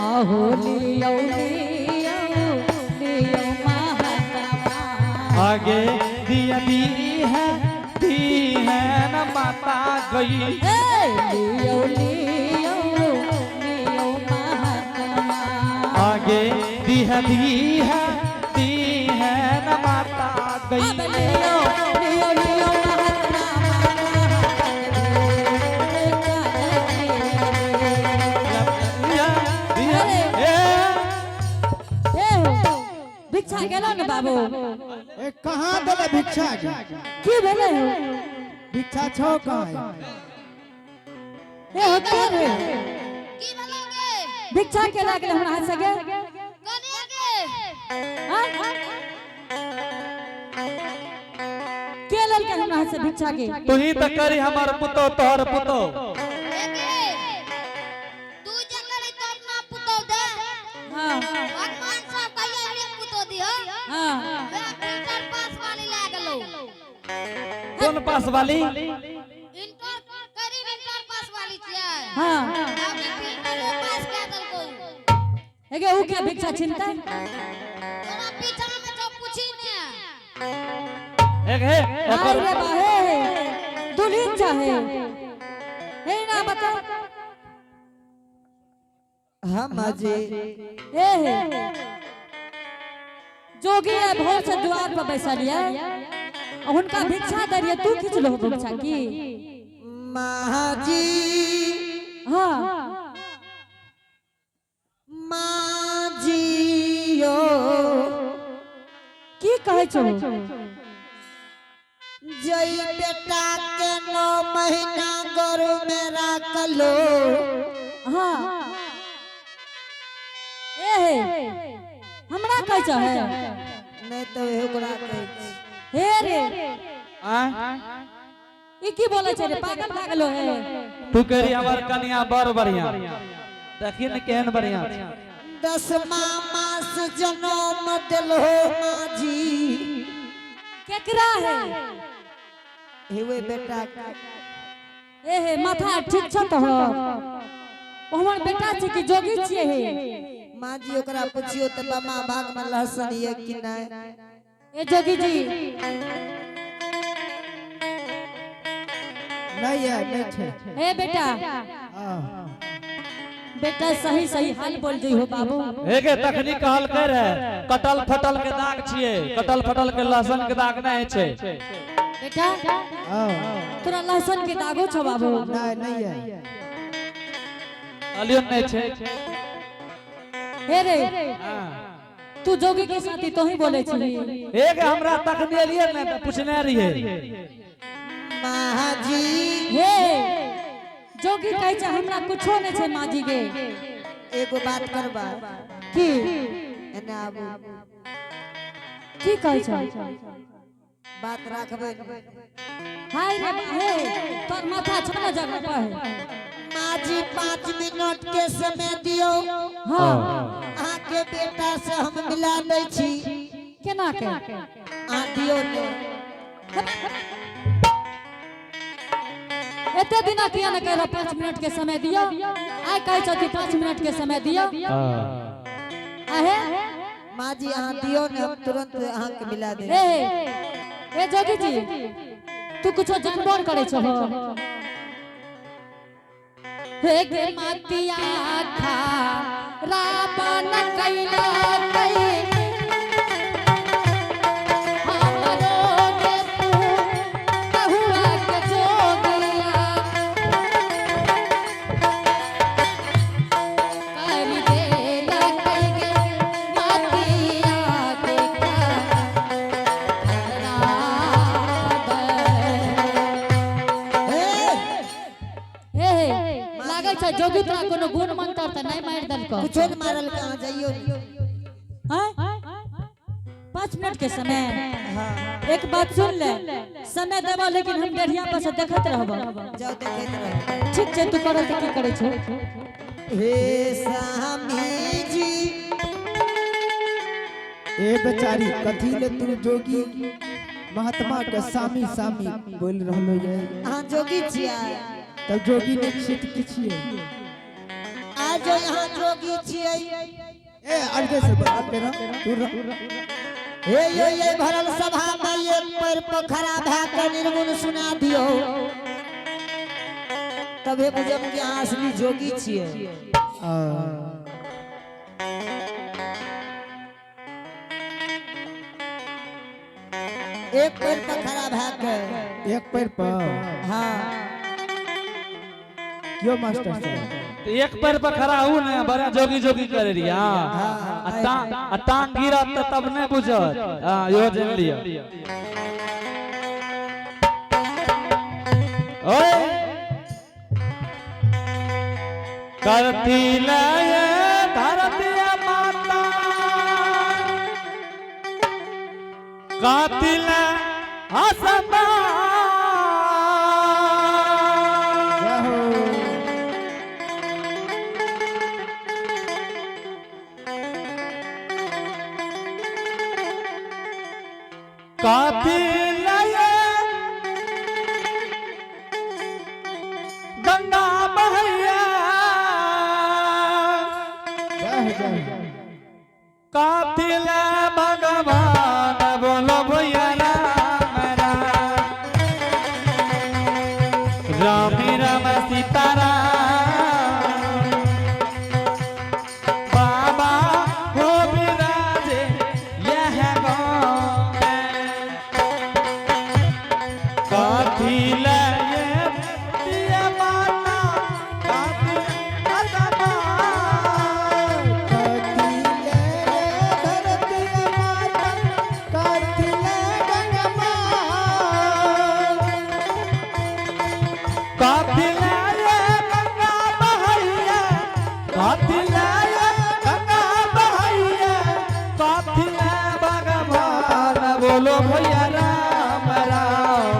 आहो लियो लियो लियो महात्मा। आगे दिया दी है न माता गई। ए लियो लियो लियो महात्मा। आगे दी है दी है दी है न माता अब गई। लियो लियो लियो महात्मा। दिया दिया ए ए भिक्षा गेलो ने बाबू? ए, कहाँ देले भिक्षा गे? की भेलै हो? भिक्षा छौ कहाँ? ए हो, के रे? की भेलौ गे? भिक्षा के लागले हमरा हाथ से गे? कनिया गे। हाँ? के लेलकै हमरा हाथ से भिक्षा के? तू ही तो करी हमार पुतो, तोहर पुतो। ए गे, तू जे करी तो अपना पुतौ दे। हाँ। भगवान साहब कहियो हमरे पुतौ दिहो। हाँ। वएह इंटर पास वाली लए गेलौ। कौन पास वाली? इंटर करीब इंटर पास वाली छियै। हाँ। अब इंटरो पास कए देलकौ। एगे ऊ के भिक्षा छिनतै? तोरा पीछा में छौ, पूछी ने। एक हे हाय एकर रे बा, हे हे दुल्हन चाहे हे ना बता। हाँ माँ जी। हे हे जोगी है, भोर से द्वार पर बैसल है, हुनका भिक्षा दे रहिए, तू खींच लो भिक्षा की? माँ जी। हाँ। माँ जी यो। की कहै छौ? जई बेटा के 9 महीना गर्भ में राखलो। हाँ, ए हे, हमरा कहै छौ हे? नहीं तो ओकरा कहै छी। हे रे। आय? ई की बोलै छै रे? पागल भए गेलो हे? तू करी हमार कनिया बड़ बढ़िया, देखी ने केहन बढ़िया छै। 10वां मास जनम दिलो माँ जी। केकरा है? हेवे बेटा के। ए हे, माथा ठीक छ तो हो? ओ हमर बेटा छै कि जोगी छियै हे? माँ जी, ओकरा पुछियो तऽ बामा भाग में लहसुन ये कि नहीं? ए जोगी जी। नहीं है, नहीं छै। ए बेटा। हाँ। बेटा, सही सही हाल बोल दी हो बाबू। हे गे, तखनी कहल कर है कटल फटल के दाग छियै, कटल फटल के लहसुन के दाग नहीं छै। बेटा। हाँ। तोरा लहसुन के दागो छौ बाबू? नहीं, नहीं है। कहलियो नहीं छै। हे रे। हाँ। तू जोगी के साथी तो ही बोले छी? हे गे, हमरा तखनी एलियै ने तऽ पूछने रहियै। माँ जी। हे जोगी, कहै छै हमरा कुछो नहीं छै माँ जी के। एगो बात करबा? की? एने आबू। की कहै छौ? बात राखबै ने? हाय रे बा, हे तोर माथा छौ ना जगह पर है। माँ जी, 5 मिनट के समय दियो। हाँ। अहाँके बेटा से हम मिला दै छी। केना के? अहाँ दियो ने। एते दिना किया ने कहलो 5 मिनट के समय दियो, आइ कहै छौ कि 5 मिनट के समय दियो? आहे। माँ जी, अहाँ दियो ने, हम तुरंत अहाँके मिला देब। ए ए जोगी जी, तू कुछो जानबो न करै छहो। हे गे मातिया खा रावण कैला कै हमरो गे तू कहुआ के जोगिया कर देला कै गे मातिया देखा हे। हे हे, लागै छै जोगी तोरा कोनो गुण मंत्र तऽ नहि मारि देलकौ? कुछो ने मारल के, अहाँ जाइयो ने। हाँ? 5 मिनट के समय? हाँ। एक बात सुन ले, समय देबो लेकिन हम डेढ़िया पर से देखैत रहबो। जाओ, देखैत रहो। ठीक छै, तू करत की करै छौ? हे स्वामी जी। ए बेचारी, कथी ले तू जोगी महात्मा के सामी सामी बोल रहलो ये? अहाँ जोगी छियै? तब जोगी नहीं छियै तऽ की छियै? आज जो यहाँ जोगी छियै। ए, अलगे से बोल, अलगे रह, दूर रह। हे यो ये भरल सभा में एक पैर पर खड़ा भए के निर्गुण सुना दियो, तबे बुझब कि अहाँ असली जोगी छियै। आ, एक पैर पर खड़ा भए के। एक पैर पर? हाँ। क्यों मास्टर साहब? तो एक पैर पर खड़ा हूं ने, बड़ा जोगी जोगी करे रही। हाँ, आ टांग गिरत त तब नहीं बुझत। हाँ, यो जान लियो। ओए, करती लय धरती माता, कातिल हसबा। जय हो। कातिल गंगा बहैया। जय हो, जय हो। कातिल भगवान, बोलो भैया राम राम, राम राम सीताराम, बाबा हो विराजे यह गाँव में। कातिल ये दिया माता, कातिल भगवान। कथिले धरती माता, कथिले गंगा माँ। कातिल ये गंगा बहैया, कातिल ये गंगा बहैया, कातिल भगवान, बोलो भैया राम राम,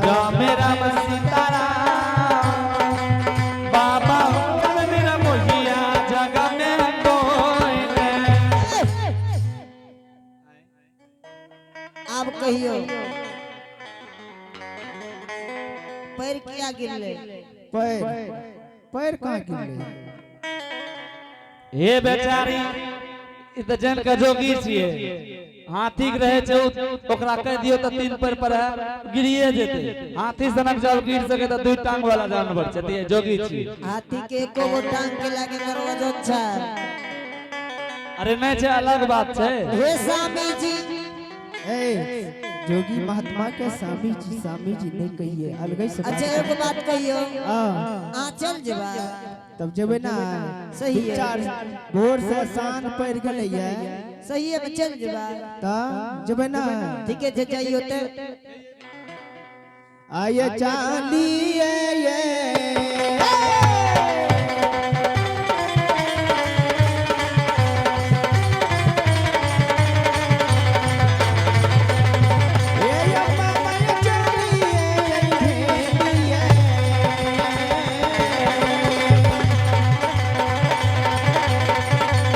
राम राम सीताराम, बाबा हो मेरा मोहिया जग में कोई नहीं। आब कहियो, पैर किया गिरले? पैर, पैर कहाँ गिरले? हे बेचारी, ई तऽ जान के जोगी छियै। हाथी के रहै छै, ओकरा कहि दियौ तऽ तीन पैर पर है गिरिए जेतै। हाथी सनक जब गिर सके तऽ दू टांग वाला जानवर छै, तऽ ई जोगी छियै। हाथी के एको गो टांग के लागे कर वजन छै? अरे नहि छै, अलग बात छै। हे स्वामी जी। ए, जोगी महात्मा के स्वामी जी स्वामी जी नहीं कहिए, अलगे से बात। अच्छा, एगो बात कहियो? हाँ। आ चल जेबा? तब जेबै ना। सही है। चार भोर से साँझ पड़ गेलै ये। सही है, चल जेबा? तऽ जेबै ना। ठीके छै, जाइयो ते। आये चालिए ये। ए अम्मा मैं चालिए भेलिए।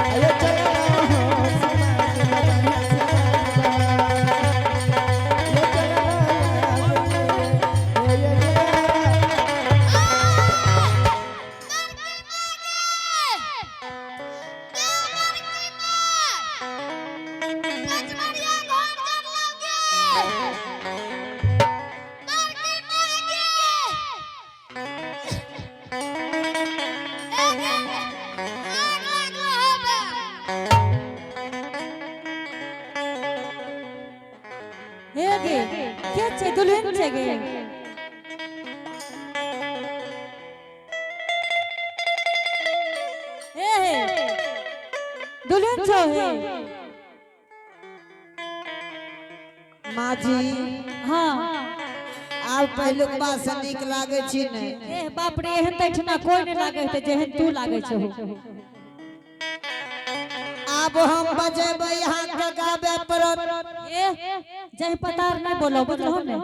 आये चलो हो समाज बना समाज। ये चलो ये ये ये। हे गे, के छै? दुल्हन छै गे? हे हे, दुल्हन छौ हे? माँ जी। हाँ। आब पहिलुक बात से नीक लागे छी ने? ए बाप रे, एहन तऽ एहिठिना कोई नहि लागै हेतै जेहन तू लागै छहो। आब हम बजेबै, अहाँके गाबे पड़त। ए, जहि पतार नहि बोलो, बुझलहो ने?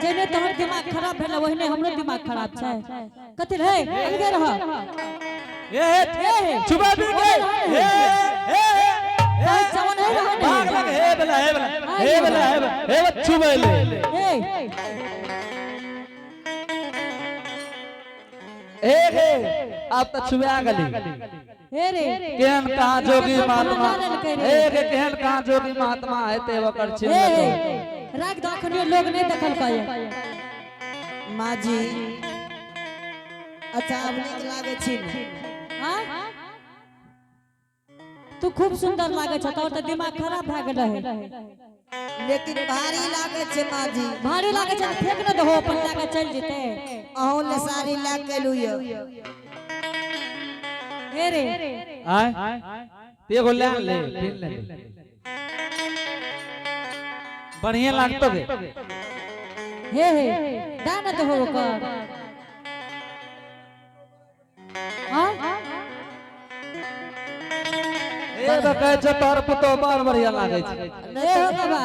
जेने तोहर दिमाग खराब भेल, ओहने हमरो दिमाग खराब छै। कथी रे, अलगे रह। ए हे, छुबा भी के हे हे हे। चवन है रह ने। भाग लग। हे बला, हे बला, हे बला, हे बला, हे बला, छुबे ले। ए। हे हे, अब तऽ छुबा गेली। हे रे। केहन कहाँ जोगी महात्मा। ना लेलकै रे। हे गे, केहन कहाँ जोगी महात्मा हेतै ओकर छीन हे लेतौ। हे, राख दो, अखनियो लोग नहीं देखलकै। माँ जी, अच्छा, आब नीक लागै छी ने? हाँ, तू खूब सुंदर लागे छ। तोर तऽ दिमाग खराब भए गेल रहे। लेकिन भारी लागै छै माँ जी। भारी लागे छै तऽ फेंक न दहो, अपन लए के चलि जेतै। अहूँ ले साड़ी लए के एलहुँ यौ। हे रे। आय ते एगो ले ले, पिन ले, बढ़िया लागतो गे। हे हे, दा न दहो ओकर। हाँ। ए तऽ कहै छै तोहर पुतोह बड़ बढ़िया लागै छै। ए हो बाबा।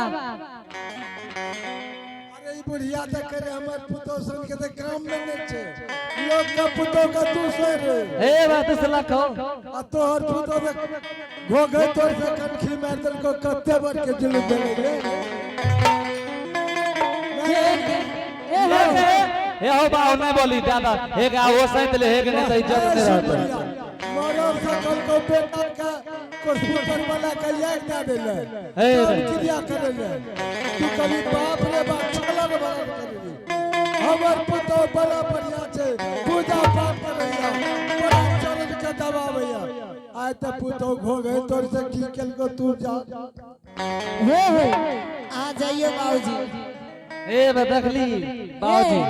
अरे, ई बुढ़िया तऽ करे हमर पुतोह सन के तऽ काम में नहीं छै। लोग के पुतोह के दूसर रे। हे बा, दूसरा खो। आ तोहर पुतोह के घोघे तोर से कनखी मार देलको, कते बार के जुलूम भेलै रे। ए हो। हे हो बा, नहीं बोली दादा। हे गा, वो सैत ले, हे के नहीं तऽ इज्जत नहीं रहतै। मरल सकल को बेटा के कॉस्पुटर वाला के याद दे देले। हे सब रे। क्रिया करे ले तू कभी। बाप रे बाप, छलन बलन करे। हमर पुतोह बड़ा बढ़िया छै, पूजा पाठ करैया, बड़ा चरण के दबाबैया। आइ तऽ पुतोह घोघे तोर से की केलको, तू जा। हे हे। अहाँ जाइयो बाबूजी। हे बा, देखली बाबूजी?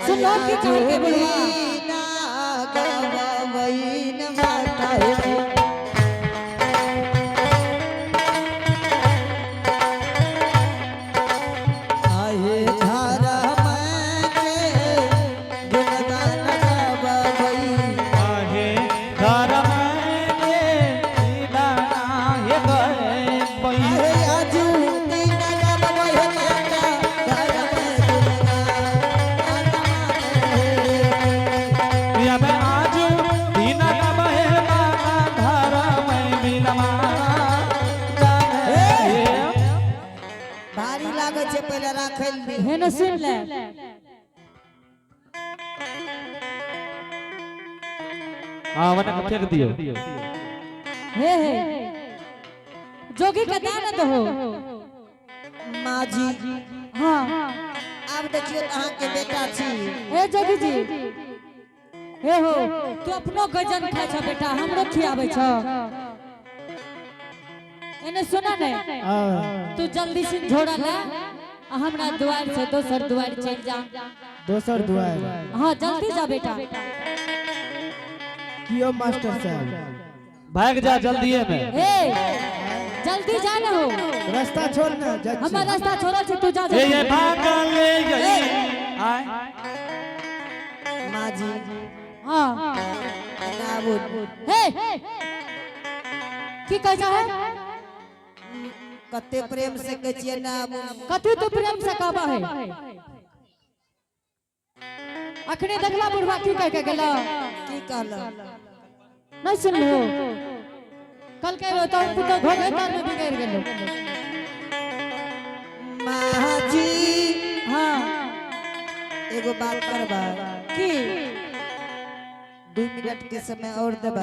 सुन लो की कहलकै बुढ़वा। ना गवैन माता हे। आहे धर्म के गुणगान गवै। आहे धर्म के दीदाना हे गए पई। आहे आजू दिन गवै माता धर्म गुणगान हे। या मैं आजू दीना का बहे माता धर्म मिलमा जाने। भारी लागै छै, पहिले राखै लए। हे न, सुन ले। हाँ, मने के फेंक दियो। हे हे, जोगी के दान दहो। माँ जी। हाँ। आब देखियौ तऽ अहाँके बेटा छी। हे जोगी जी, हे हो, तू अपनो गजन खाइ छ बेटा, हमरो खियाबै छ। एने सुना ने। हाँ। तू जल्दी से झोड़ा ला आ हमरा दुआर से दोसर दुआर चल जा। दोसर दुआर? हाँ, जल्दी जा बेटा। कियो मास्टर साहब? भाग जा जल्दीए में। हे, जल्दी जा न हो। रास्ता छोड़ ना, जा। हमर रास्ता छोड़ा छै, तू जा। ये ये जल्दी। भागल ले ये आय। माँ जी। हाँ। एना आबू। हे, की कहै छै हे? कते प्रेम से कहै छियै ना आबू। कथी तू प्रेम से कहबा है? अखने देखला बुढ़वा की कह के गेला? की कहलक? नहीं सुनलो? कल के तो पुतो घोघे तार में बिगड़ गेलो। माँ जी। हाँ। एगो बात करबा? की? 2 मिनट के समय और देबा?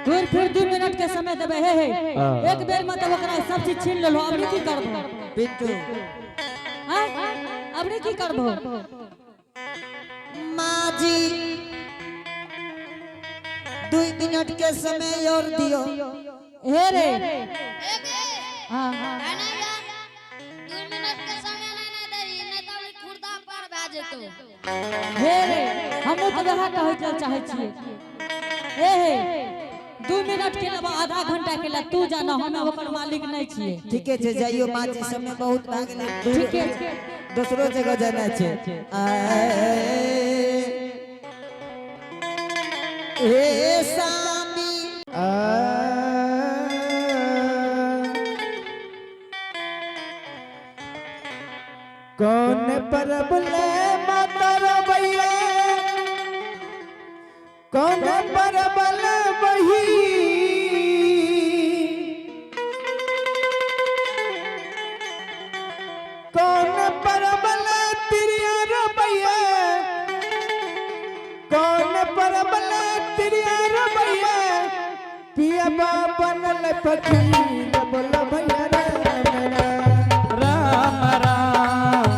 फिर 2 मिनट के समय देबे? हे हे। हाँ। एक बेर मतलब ओकरा सब चीज छीन लेलो, अबरी की करबो? पिंटू। हाँ, अबरी की करबो? माँ जी, 2 मिनट के समय और दियो। हे रे। एक। हाँ। एना जा, 2 मिनट के समय नहीं नहीं दही, नहीं तऽ अबरी खुर्दा पार भए जेतौ। हे रे, हमहूँ तऽ वएह कहै लए चाहै छियै। हे हे, 2 मिनट के अलावा आधा घंटा के लिए तू जाना, हमे ओकर मालिक नहीं छियै। ठीके छै, जाइयो माँ जी, समय बहुत भए गेलै। ठीके छै। दोसरो जगह जाना छै। आए हे सामी। आ, कौन परब ले माता रबैया, कौन परब ले बही, कौन परब ले तिरिया रबैया, कौन पियबा बनल फकीर बोल भैया राम राम। राम राम।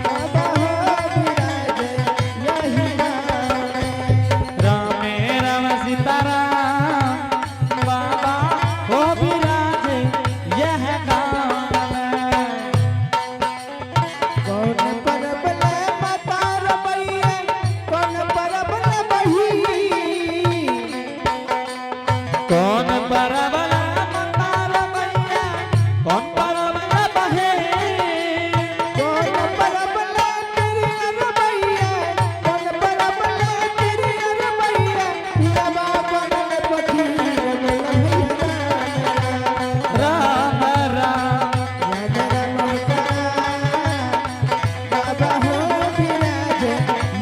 बाबा हो विराजे यही गाँव में। रामे राम सीताराम बाबा हो विराजे यह गाँव में। कौन परब ले बता रबैया, कौन परब ले बही। कौन परवला मतार मैया, कौन परवला बहे। कौन परब ले तेरी रबैया, कौन परब ले तेरी रबैया, पियबा बनल फकीर बोल भैया राम राम। राम राम। राम राम का बाबा हो विराजे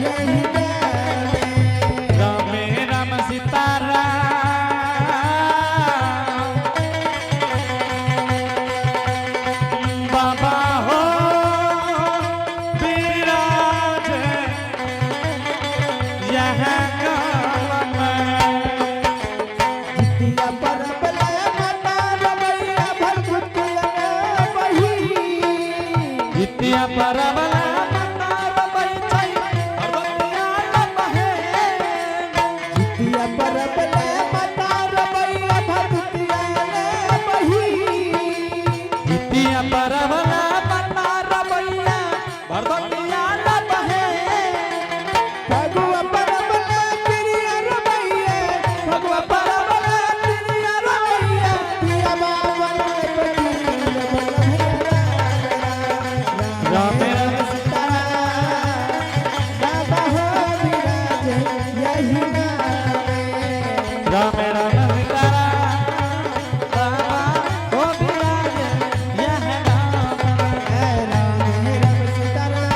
यही गाँव में। रामे राम सीताराम बाबा हो विराजे यह गाँव में। जितिया परब ले माता रबैया भरभुतिया बही। जितिया परवला मतार बैठै, भगवतिया बहे। जितिया परब ले माता रबैया भरभुतिया बही। जितिया परवला मतार बैया, भगवतिया बहे। फगुआ परब ले प्रिया रबैया, फगुआ परब ले प्रिया रबैया, पियबा बनल फकीर बोल भैया राम राम राम। राम सीताराम, बाबा हो विराजे यही गाँव में। राम राम सीताराम बाबा हो विराजे यह गाँव में। राम राम सीताराम,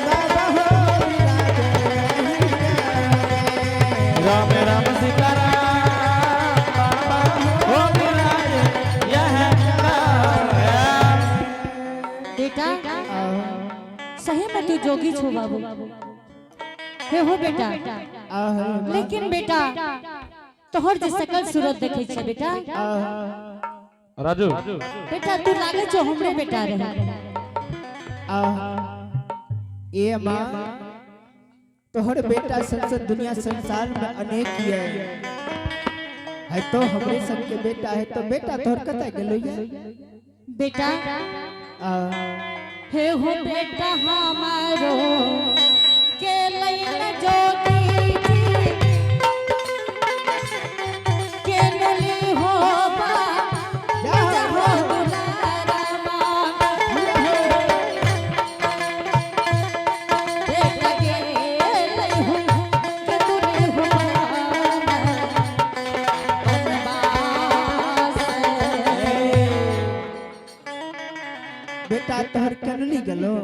बाबा हो विराजे यही गाँव में। राम राम सीताराम बाबा हो विराजे यह गाँव में। बेटा, सही में तू जोगी छो बाबू। हे हो बेटा, लेकिन बेटा तोहर जे सकल सूरत देखे छे बेटा, राजू बेटा तू लागे छो हमरे बेटा रहे। ए माँ, तोहर बेटा संसद दुनिया संसार में अनेक है है तो हमरे सब के बेटा है तो बेटा तोहर कतऽ गेलो ये? बेटा आ, हे हो बेटा हमारो के लैन जोगी जी, के नली हो बा जा हो हो, दुलारमा। बेटा के लई हो के दुली हो बाबा बनवास। बेटा तोहर कनली गेलो?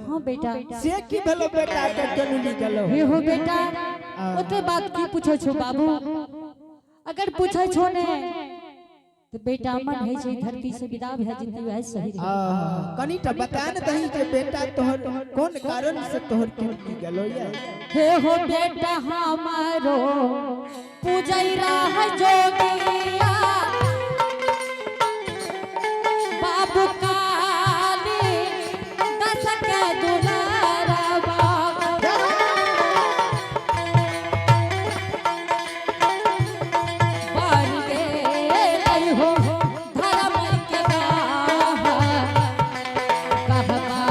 हाँ बेटा। से की भेलो बेटा के कनली गेलो? हे हो बेटा, ओते बात की पूछो छो बाबू? अगर पूछो छो ने तो बेटा मन है छै धरती से विदा भए जेतै, वएह सही आ, रहै। कनी टा बता ने दही जे बेटा तोहर कोन कारण से तोहर कनली गेलो ये? हे हो बेटा हमारो पूजैरा है जोगिया बाबू काली दस के दुलारवा। बन गेलै हो धर्म के गाह कहबार।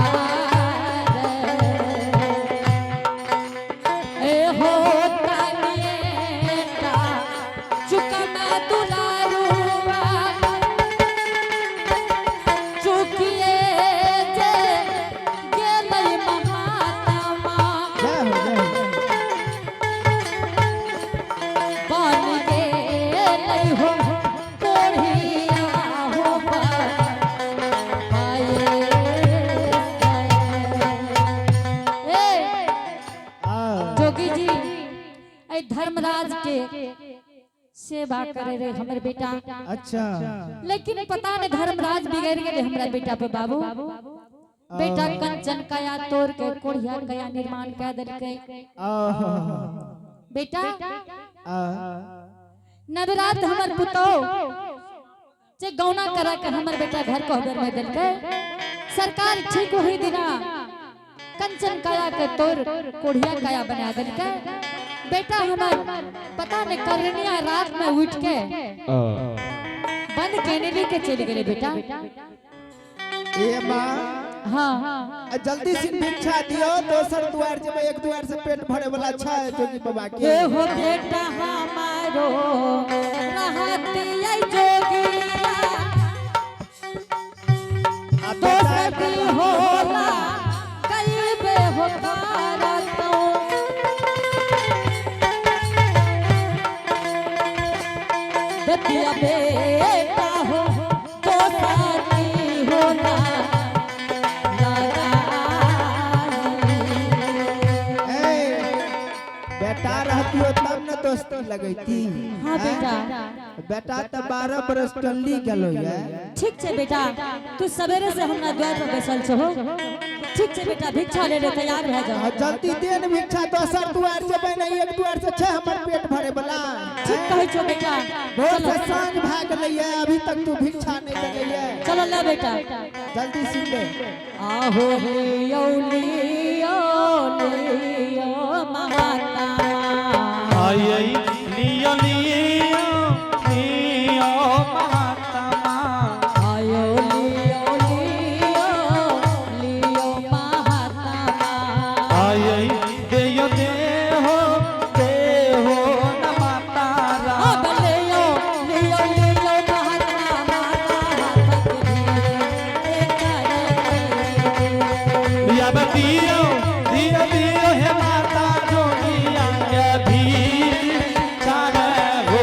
ए हो तनिएटा चुकना दुलारुआ, चुकिए जे गेलै महात्मा। जय हो, जय हो। बन गेलै हो कोढ़िया हो पाए। ए आ, जोगी जी, ए धर्मराज के सेवा करे रहे हमर बेटा। अच्छा। लेकिन पता नहीं धर्मराज बिगड़ गेले हमरा बेटा पे बाबू। बेटा कंचन कया तोड़ के कोढ़िया कया निर्माण कह देलकै। आहा। बेटा, आ, नवरात हमर पुतौ जे गौना करा के हमर बेटा घर कोहबर में देलकै, सरकार ठीक वही दिना कंचन काया के तोर कोढ़िया काया बना देलकै। बेटा हमर पता नहीं करनिया रात में उठ के बंद केने के चली गेले बेटा। ए माँ, हाँ। आ जल्दी से भिक्षा दियो, दोसर द्वार जेबै, एक द्वार से पेट भरे वाला छै जोगी बाबा के। हे हो बेटा हमारो रहती आई जोगिया, आ बेटा दोसर दी होला कई बे हो कारतो। दतिया बेटा हो दोसर दी होला लगाई। ए, बेटा रहती हो तब न दोस्ती लगैती। हाँ बेटा। बेटा तो 12 बरस टल्ली गेलो ये। ठीक छै बेटा, तू सवेरे से हमरा द्वार पर बैसल छहो। ठीक छै बेटा, भिक्षा ले ले तैयार भए आ जाओ। जल्दी दे न भिक्षा, दोसर द्वार जेबै ने, एक द्वार से छै हमर पेट भरे वाला। ठीक कहै छौ बेटा। भोर चलो से साँझ भए गेलै ये, अभी तक तू भिक्षा नहीं देले ये। चलो ले बेटा। जल्दी सुन ले। आहो लियो लियो लियो महात्मा। आय लियो लियो लियो महात्मा। आयो लियो लियो लियो महात्मा। आय देयो देहो देहो न माता ओ राम। बलियो लियो लियो महात्मा माता भक्ति या दियो दियो दियो हे माता जोगिया के भी चारे हो।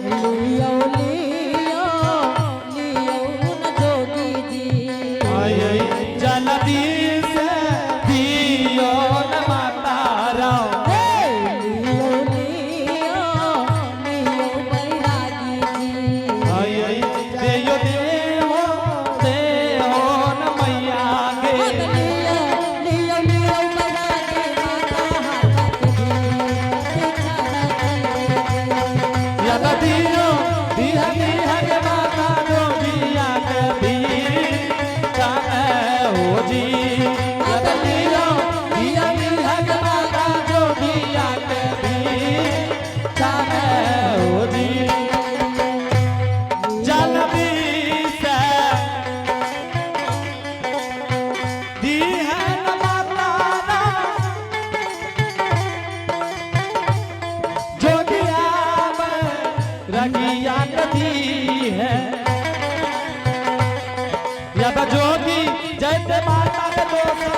लियो लियो लियो न जोगी जी। आय जलदी से दियो न माता राम। हे लियो लियो लियो बैरागी जी। आय देयो देहो देहो न मैया के। अब लियो लियो लियो बैरागी माता हाथक भी या दियो दिया दिया के माता जोगिया के भी चाहे हो जी। या दियो दिया दिया के माता जोगिया के भी चाहे हो जी। जलदी से दिहन माता राम। जोगिया रगिया नदी है या जोगी जयते माता के दोसर